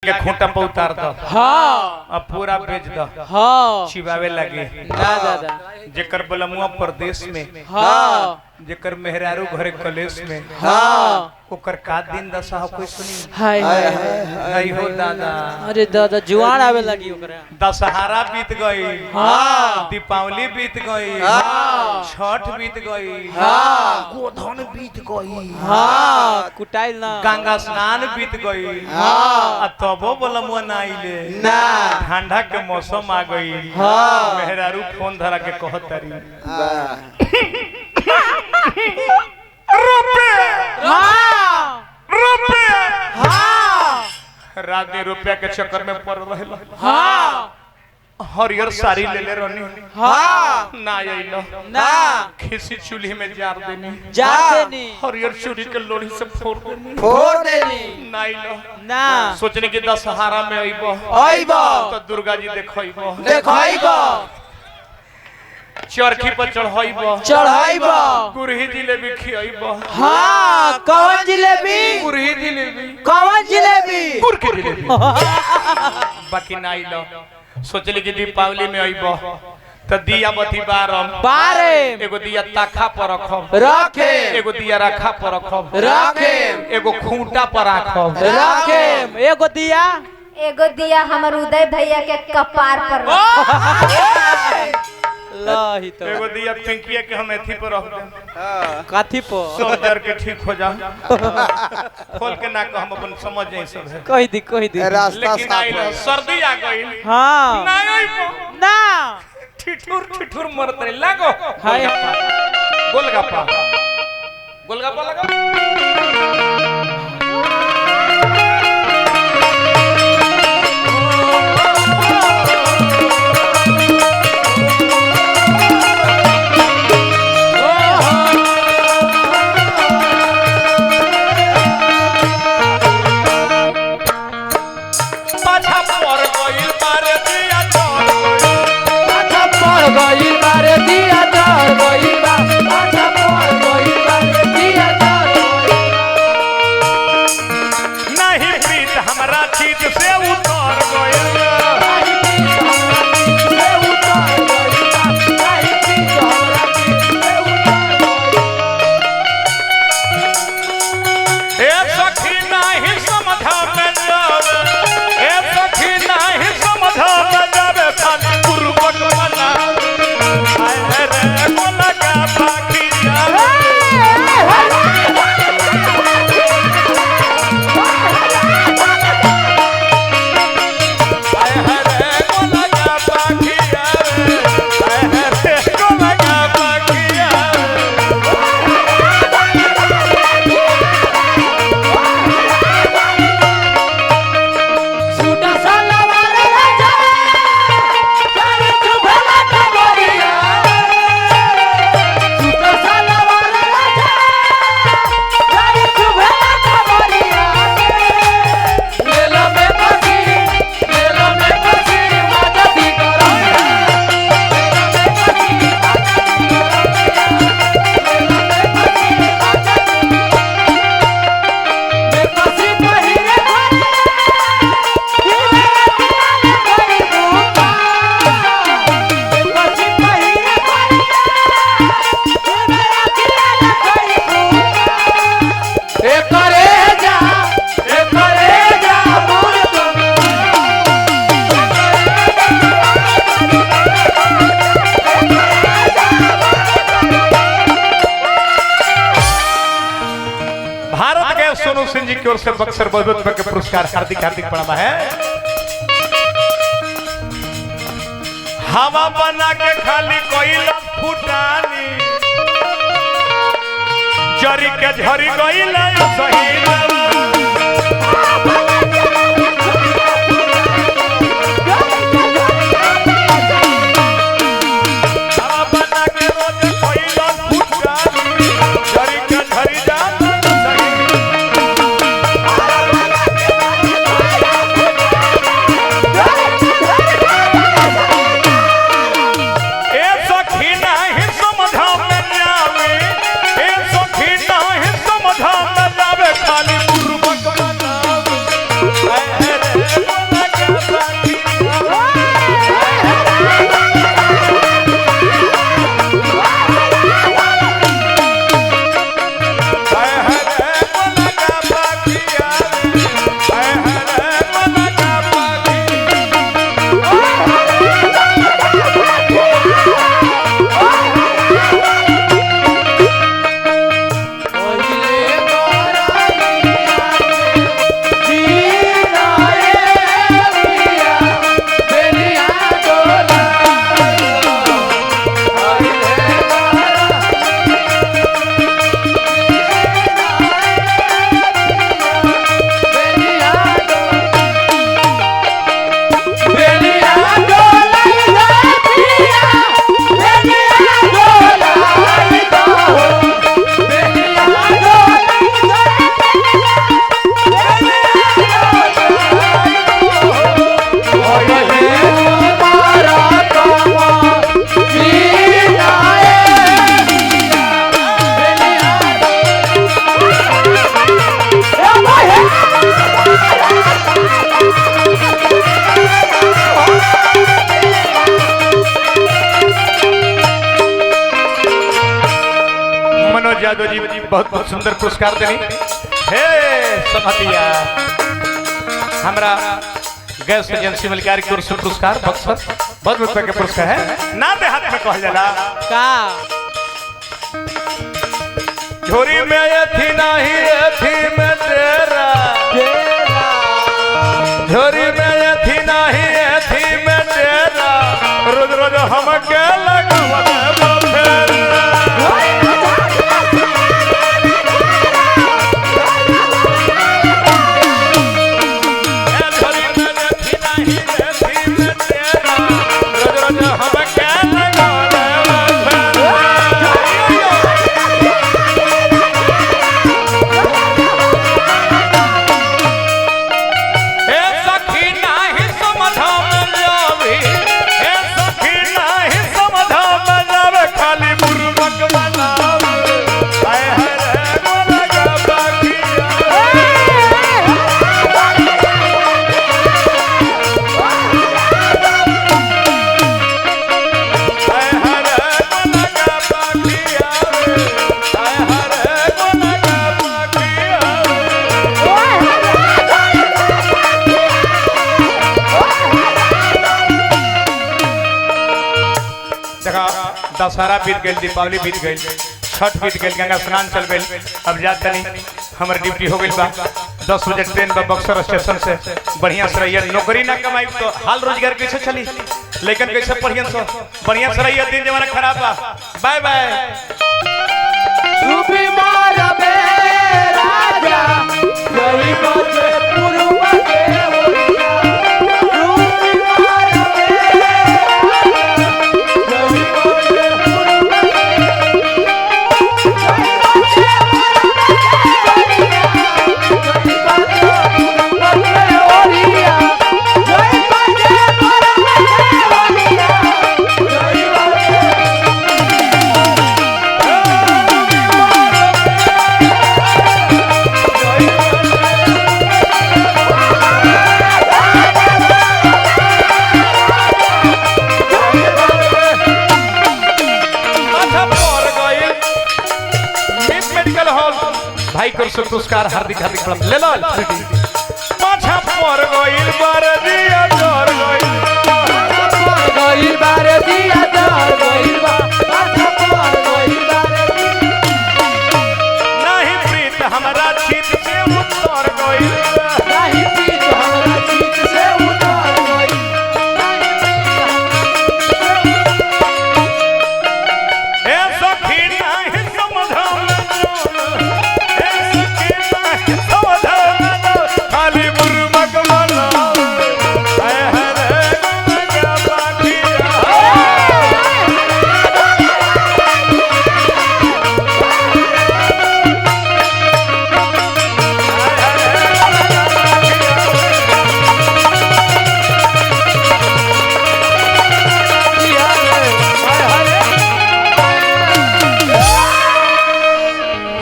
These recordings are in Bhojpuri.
के खूंटा पर उतार दो। हाँ। अब पूरा बेच दो। हाँ। चिबावे लगे ना दादा। जेकर बलमुआ परदेश में। हाँ। जेकर मेहरारू घरे कलेश में। हाँ। ओकर का दिन दशा हो कोई सुनी। हाय हाय हाय हाय हो दादा। अरे दादा जुआन आवे लगी ओकरा। दशहरा बीत गई। हाँ। दीपावली बीत गई। हाँ। छठ बीत गई। हाँ। गोधन बीत गई। हाँ। कुटाइल ना। गंगा स्नान बीत गई। हाँ। आ तबो बलमुआ ना आइले ना। ठंडा के मौसम आ गई। हाँ। मेहरारू फोन धरा के कहत तारी हाँ। रुपया। हाँ। रात रुपया के चक्कर में पड़ रहे। हाँ। हरियर साड़ी ले ले रहनी। हाँ। ना आइलो ना। खिसी चूल्ही में जार देनी। जार देनी। हरियर चूड़ी के लोड़ी से फोड़ देनी। फोड़ देनी। ना आइलो ना। सोचने की दशहरा में आइबो आइबो तो दुर्गा जी देखइबो देखइबो चरखी पर चढ़ाइबो चढ़ाइबो गुरही जिलेबी खियाइबो। हाँ। कौन जिलेबी? गुरही जिलेबी। कौन जिलेबी? गुर के जिलेबी। बाकी ना आइलो सोचली कि दीपावली में आइबो तो दिया बत्ती बारम बारे एगो दिया ताखा पर रखब रखे एगो दिया रखा पर रखब रखे एगो खूंटा पर रखब रखे एगो दिया एगो दिया हमर उदय भैया के कपार पर लही तो एगो दिया पिंकिया के हम एथी पर रख देम। काथी पर सब डर के ठीक हो जा। खोल के ना हम अपन समझ जाई सब है। कह दी कह दी रास्ता लेकिन साफ आइल हो। सर्दी आ गई। हाँ। ना आइबो ना। ठिठुर ठिठुर मरत रहे लागो। हाय गोलगप्पा गोलगप्पा लगो। पाछा पर गइल मारे दिया चढ़ पाछा पर गइल बारे दिया चढ़ गइल बा पाछा पर गइल बारे दिया चढ़ नहीं प्रीत हमरा चीज से उतर गइल। ए सखी नाही समझा में जावे ए सखी नाही समझा में जावे खाली गुरुबक मना आए रे गोला का पाखी जावे। आए रे गोला का पाखी जावे आए रे गोला का पाखी जावे। सुना सलवार राजा चल चुभला कबरिया सुना सलवार राजा चल चुभला कबरिया मेला में बसी मेला में बसी माता दी करो मेला में बसी माता दी करो मेला में बसी माता दी में बसी पहिरे भारत के सोनू सिंह जी की ओर से बक्सर बहुत के पुरस्कार हार्दिक हार्दिक प्रणाम है। हवा बना के खाली कोई फुटानी जरी के झरी गई सही। हवा बना के रोज कोई फुटानी जरी के झरी जात सही। ए सखी नाही समझा में आवे ए सखी नाही समझा में आवे खाली गुरुबक बहुत बहुत सुंदर पुरस्कार देनी। हे समतिया हमरा गैस एजेंसी मलिकार की ओर से पुरस्कार बक्सर बहुत रुपए के पुरस्कार है ना देहात में कहल जाला का झोरी में अथी नहीं अथी में तेरा झोरी में अथी नहीं अथी में तेरा रोज रोज हम के लगवत फेरा। ए झोरी में अथी नहीं अथी में तेरा रोज रोज हम के लगवत फेरा। हे सखी नाही समझा में जावे, हे सखी नाही समझा में जावे, खाली बुरबक बनावे। हाय हाय रे गोलगा बाकिया। हाय हाय रे गोलगा बाकिया रे। हाय हाय रे गोलगा बाकिया रे। देखा दशहरा बीत गई, दीपावली बीत गई, छठ बीत गई, गंगा स्नान चल गई। अब जात तनी हमर ड्यूटी हो गई बा। 10 बजे ट्रेन बा बक्सर स्टेशन से। बढ़िया से रहिए, नौकरी ना कमाई तो हाल रोजगार कैसे चली, लेकिन कैसे पढ़ियन सो बढ़िया से रहिए। दिन जमाना खराब बा। Bye bye. तू बीमार बे राजा जई बजे पूर्व के ओरिया तू बीमार बे राजा जई बजे पूर्व के जई बजे पूर्व के ओरिया जई बजे पूर्व के ओरिया जई बजे। अच्छा पड़ गई मित मेडिकल हॉल भाई कर से पुरस्कार हार्दिक हार्दिक प्रणाम ले लो। पाछा पड़ गई बरदिया जर गई। गइल बारे दिया जर गइल बा पाछा पर गइल बारे नहीं प्रीत हमरा चित से उतर गई। नाही प्रीत हमरा चित से उतर गइल नाही प्रीत ए सखी नहीं समझा में ए सखी नहीं समझा में खाली बुरबक बनावे। हाय हाय रे Ganga बाकिया।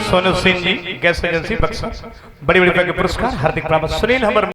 Sonu Singh ji gas agency Buxar बड़ी बड़ी के पुरस्कार हार्दिक प्रणाम। सुनील हमर